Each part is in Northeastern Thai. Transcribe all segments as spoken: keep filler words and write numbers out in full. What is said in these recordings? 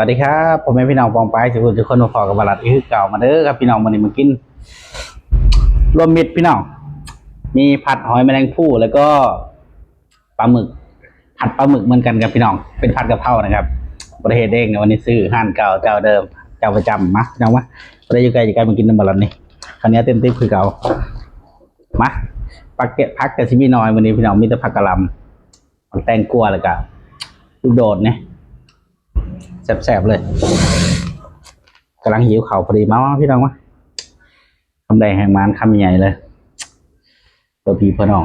สวัสดีครับ พ่อแม่พี่น้องปองปายทุกคนทุกคน มาพอกับบ่าวหลัดอีกคือเก่า มาเด้อครับพี่น้อง มื้อนี้มากินรวมมิตรพี่น้อง มีผัดหอยแมลงภู่ แล้วก็ปลาหมึก ผัดปลาหมึกเหมือนกันครับพี่น้อง เป็นผัดกะเพรานะครับ บ่ได้เฮ็ดเองนะ วันนี้ซื้อร้านเก่าเจ้าเดิม เจ้าประจำ มาพี่น้อง มา บ่ได้อยู่ไกล อยู่ไกล มากินนำบ่าวหลัดนี่ ข้าวเหนียวเต็มติ๊บคือเก่า มา ผักกะ ผักกะสิมีน้อย มื้อนี้พี่น้อง มีแต่ผักกะหล่ำ ผักแตงกวา แล้วก็ลูกโดดนี่ แซ่บๆเลย กำลังหิวข้าวพอดี มา มาพี่น้อง มา คำใดแห่งหมาน คำใหญ่เลย ตัวพี่พ่อน้อง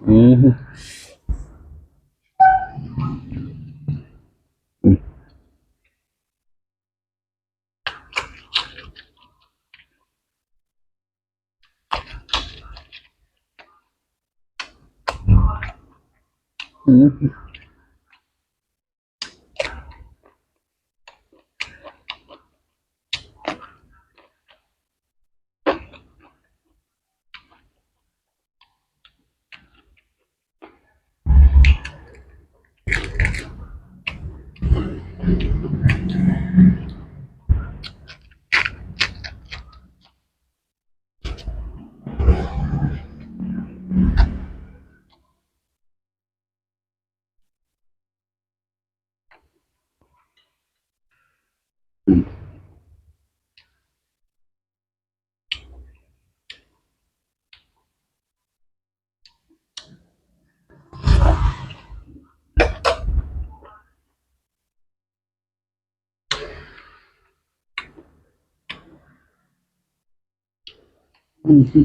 อืม อืม อืม อืม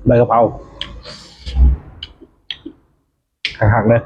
ใบกะเพรา คักๆเลย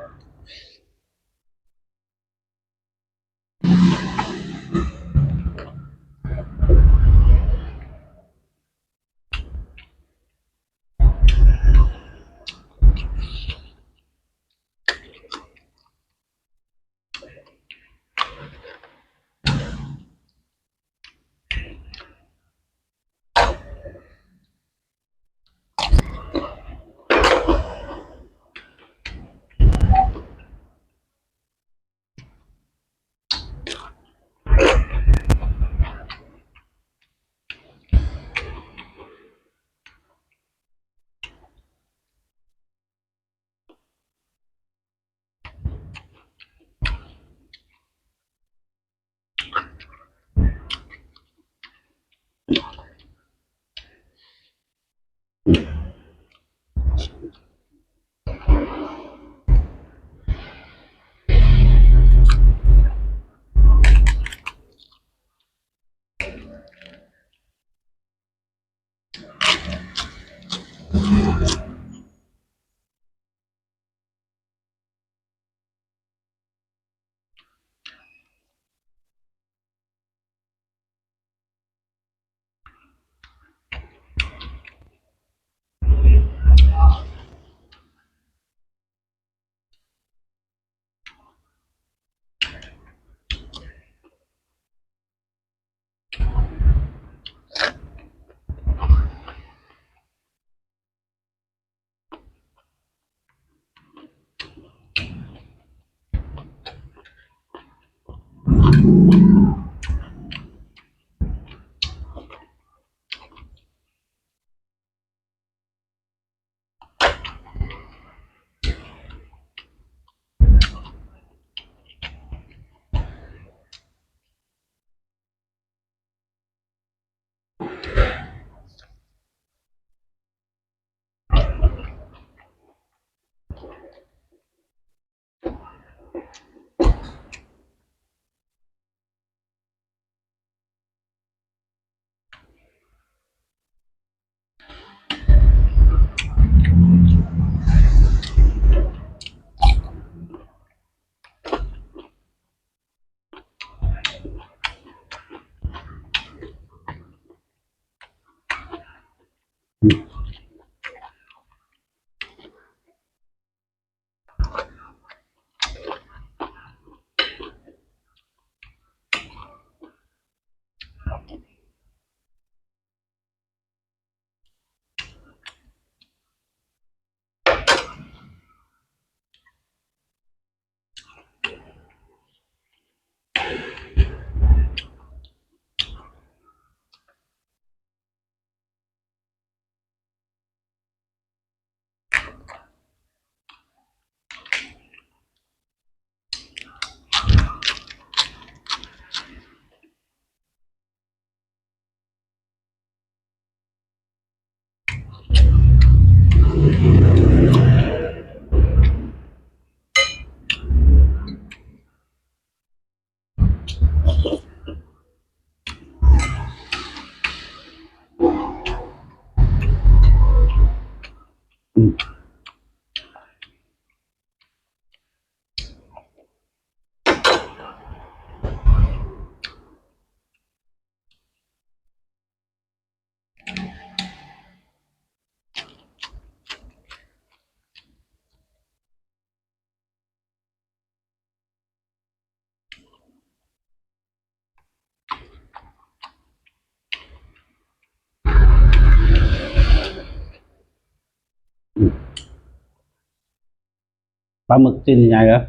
ปลาหมึกชิ้นใหญ่เหรอ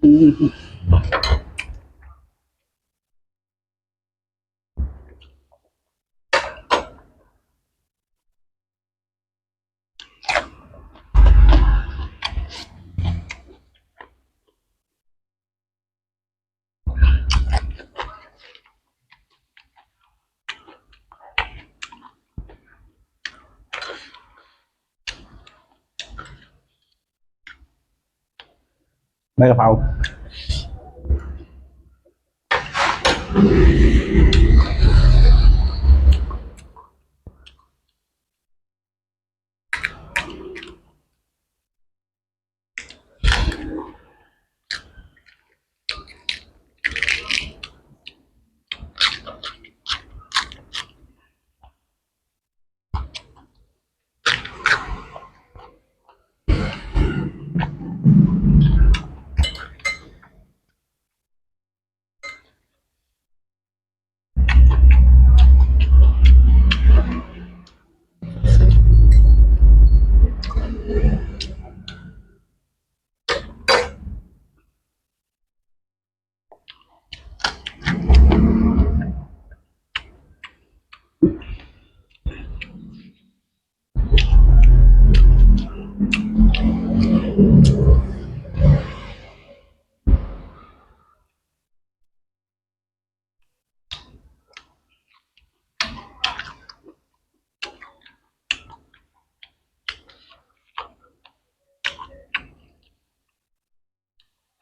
อืม อืม ใบกะเพรา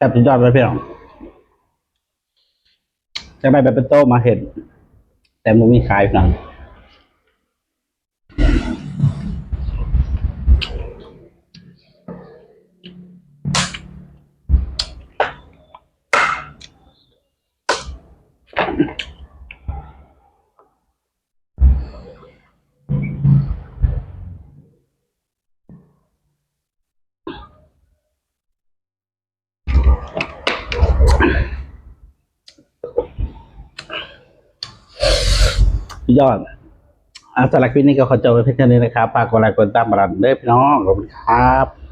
แซ่บสุดยอดเลยพี่น้อง จะได้แบบเป็นโต๊ะมาเห็ด แต่มันมีขายพี่น้อง ยอด อ่ะ สำหรับคลิปนี้ก็ขอจบไว้เพียงเท่านี้นะครับ ฝากกดไลค์กดติดตามมาดันเด้อพี่น้อง ขอบคุณครับ